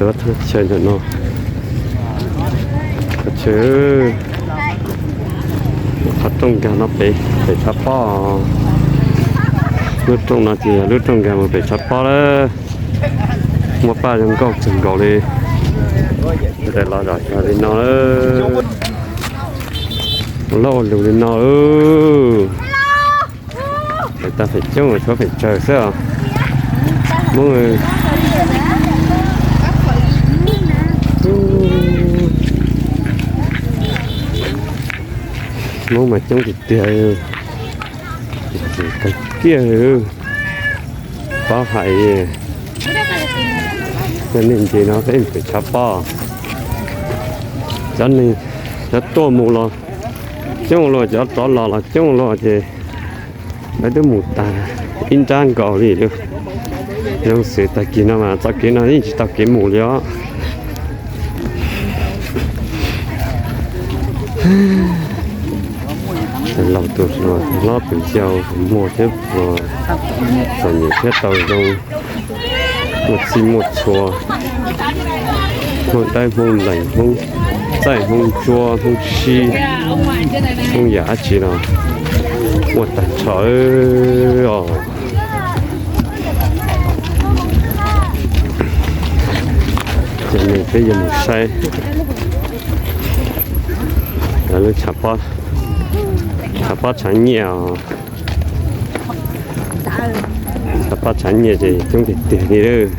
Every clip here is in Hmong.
Qhov chaw ntawm no, qhov chaw, qhov rooj nkag no pem, pem tshav pob. Lub rooj no ces yog lub rooj nkag mus pem tshav pob lawm. Muaj paj zoo nkauj kawg nkaus li. Daim los zom zaws li no lawm. Ua loj ua lus li no lawm. Pem tag feem coob tshuav feem tsawg xwb os. Hmoob, Hmoob mas coob tiag tiag, tag kiag. Pob hais, cov neeg nce no peb pem tshav pob. Cov neeg, cov tuaj mus los coob luaj, cov rov los los coob luaj ces lawv twb mus tag ib nrab nkaus li lawm. Zoo xws tag kis no mas txoj kev no yeej tsis tau kev mus li os. Laus tus hluas, tus hlob tus yau, tus muaj thiab pluag, txom nyem thiab tau zoo, muaj txij muaj txhua, Hmoob dawb Hmoob lees, Hmoob txaij Hmoob ntsuab Hmoob sib, Hmoob yam dab tsi los muaj tag nrho os. Ces peb yuav mus saib lub tshav pob tshav nyiaj os. Tshav pob tshav nyiaj ces coob tiag tiag li lawm.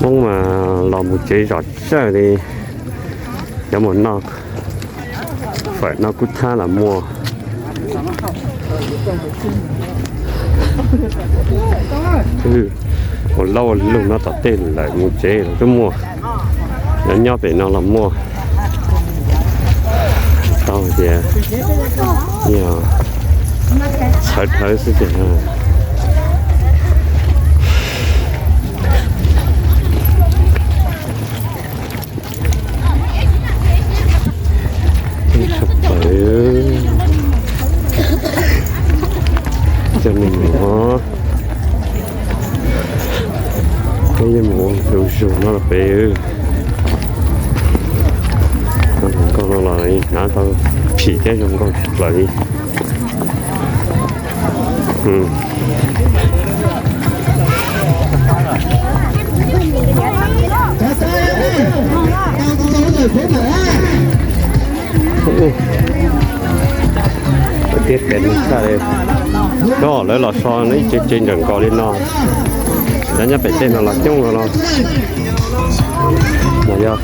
Hmoob mas los mus tsev zom zaws li. Cov mus noj fawm noj kub thab los muaj. Ua laub ua lug no tom tej lawm mus tsev los twb muaj. Nyob nyob pem no los muaj. Tau tias yog txhawv dhawv xwb tiag. Tshaj plaws cov neeg os. Peb yeej mus ua lus zus no los pem. Hluas nkauj no los hnav tau phim thiab zoo nkauj tshaj plaws li. Tiag tes tshaj li, coj lawv los so ib ce ce nrawm nkaus li no. Cov nyob pem tej no los coob no no. Mas yog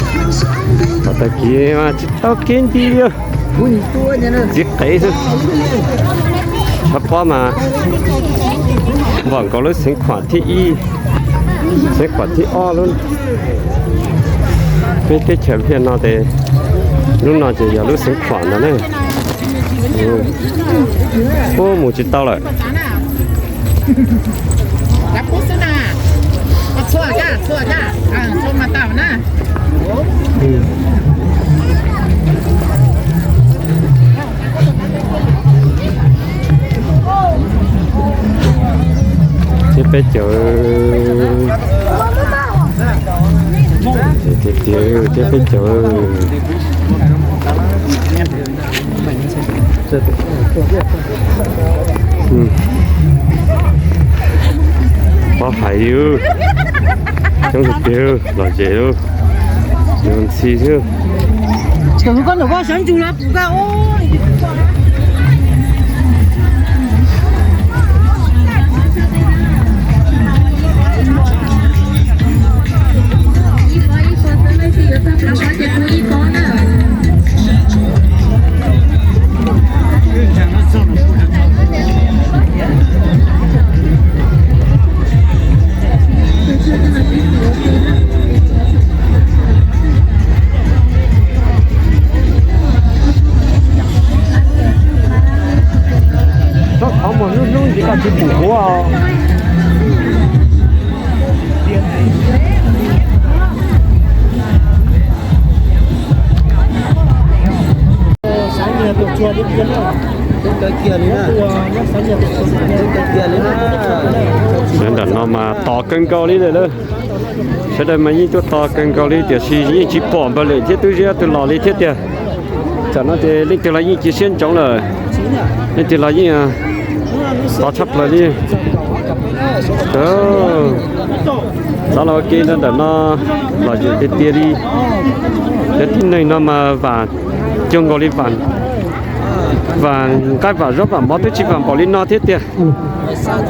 tom tag kis mas tsis tau kev nti li, txiv qev xwb. Tshav pob mas npam nkaus lub xeev khuam thib ib, xeev khuam thib ob lub. Peb teb chaws Liaj no ces lub no ces yog lub xeev khuam ntag ne. Ub, mus tsis tau lawm. Thiab peb caug, thiab peb caug. Pob hais li, coob tiag tiag, lom zem lub, ntxhi xwb. Ntawm no mas tos kawg nkaus li lawm. Sawv daws mas yeej tuaj tos kawg nkaus li tiam sis yeej tsis pom npawg Lem thiab Tub Ziab tus los li thiab tiag. Tam no ces leej twg los yeej cia siab ntsoov lawm, leej twg los yeej tos tshaj plaws li. Txav los ua ke ntawm no lom zem tiag tiag li. Cov tib neeg no mas vam cuag nkaus li vam nqaij vam zaub vam mov twb tsis vam npaum li no thiab tiag.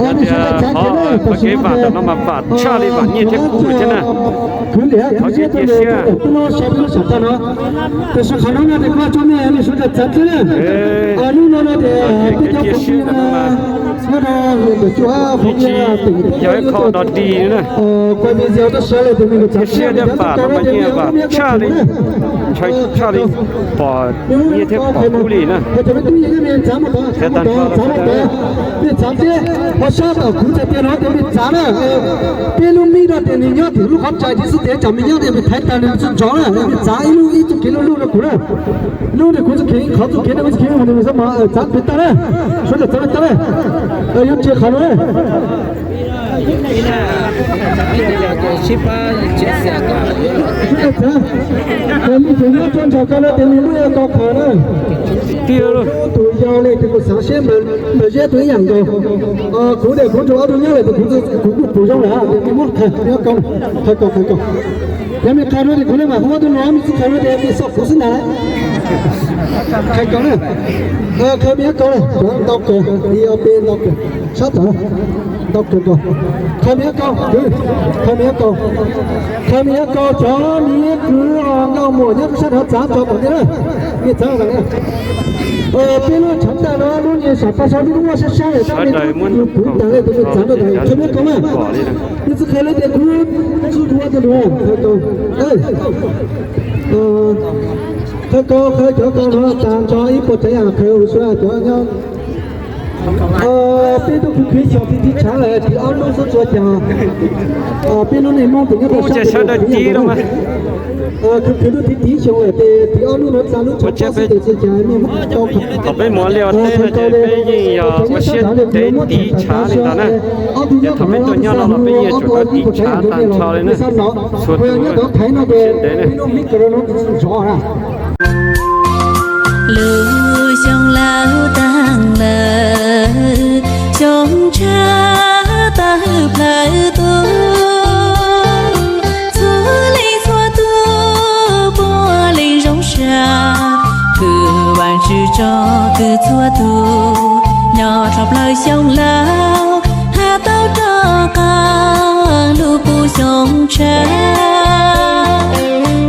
Yog tias qhov kev vam ntawm no mas vam tshaj li vam nyiaj thiab kub thiab na. Qhov kev cia siab. Tab sis qhov no no ces koj tso nej sawv daws txav thiab na. Hnub no no ces peb cov phooj ywg no, yog ib qho dog dig na. Cia siab thiab vam no mas yeej vam tshaj li, ntshai tshaj li pom nyiaj thiab pom kub li na. Thiab tag nrho peb txav thiab, ho sab tom kuv txhais tias no ces peb txav na. Peb lub mib no ces nws nyob tim lub qhov rais thiab xwb ces tsam me nyob tias peb thaiv tag nws tsis nrov na, peb txav ib lub ib txoj kev lub lub rau kuv na. Lub no kuv txoj kev, qhov txoj kev no kuv txoj kev, nws xav mas txav pem tag na. Sawv daws txav pem tag na. Yuav tsis qhov no. Sawv daws txav, ces me ntsis nyob rau nram ko no ces nws lub yog tau qhov na. Tus yau li ces kuv xav seb npawg Ziab tus ib yam nkaus. Kuv ces kuv rau ob tug nyob lawm ces kuv kuj pum zoo lawm ces me muab qhia, qhia kaus, qhia kaus. Yog me qhia rau ces kuv le mam hu ob tug no, me tsis qhia rau ces me xauj kuv xwb ntag. Qhia kaus na. Qhia me kaus na, ntau kawg, ib ob peb ntau kawg, sab tom ntau kawg kaus. Qhia me kaus, qhia me kaus, qhia me kaus, cov me kwv nkauj muam nyob rau sab nrad txav tso kom tiag na. Peb lub tshav tag no lub niag sam paj saub lub muaj sab sab lawm tab sis kuv kuv tas li tus me txav no tas qhia me kaus na. Nws txawm qhia li tias kuv tsis dhuav tus nrog qhia kaus. Qhia kaus, qhia cov kaus no tas tso ib puas tsav yam qhia ua sua cov nyob. Peb tuaj khwv khwv xyoo ti ti tshav lawm tim ob hnub xub tsuas cas. Peb lub neej Hmoob tus nyob rau sab sawv daws tiv los mas. Khwv khwv lub ti ti xyoo lawm ces tim ob hnub no txog lub tshav pob xwb ces cas nej Hmoob tau qhov peb mus liaj ua teb no ces peb yeej yog ua siab ntev tiv tshav li ntawd na. Ces thaum peb tuaj nyob no los peb yeej tsum tau tiv tshav tag nrho li na. Txhua tus siab ntev na. Lub xyoo laus taag lawm, xyoo ntshav tawg plawg tuaj, txhua leej txhua tus puav leej zoo sab, kws Vaajtswv tso kws txhua tus nyob rau plawg xyoo laus has tau rov qaab lub puv xyoo ntshav.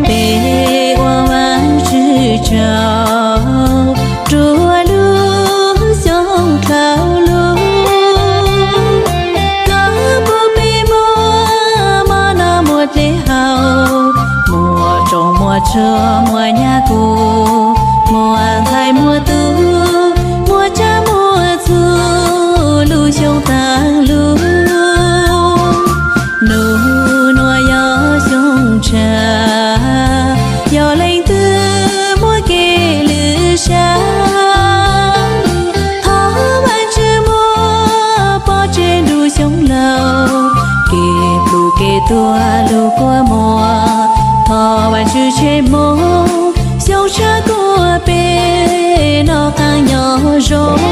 Peb ua Vaajtswv tsaug rua lub xyoo dlhau lug, kws pub peb muaj mob noj muaj dlej haus, muaj rooj muaj tsuag muaj nyab kuv, muaj ntxhais muaj tub, muaj tsab muaj txuj lub xyoo taag lug. Nub nuav yog xyoo ntshav, yog leej twg muaj kev lwm sab, thov Vaajtswv muab pov tseg nruab xyoo laus, kev pluj kev tuag lug kua muag, thov Vaajtswv tseg moog, xyoo ntshav kuas peb noj qaab nyob zoo.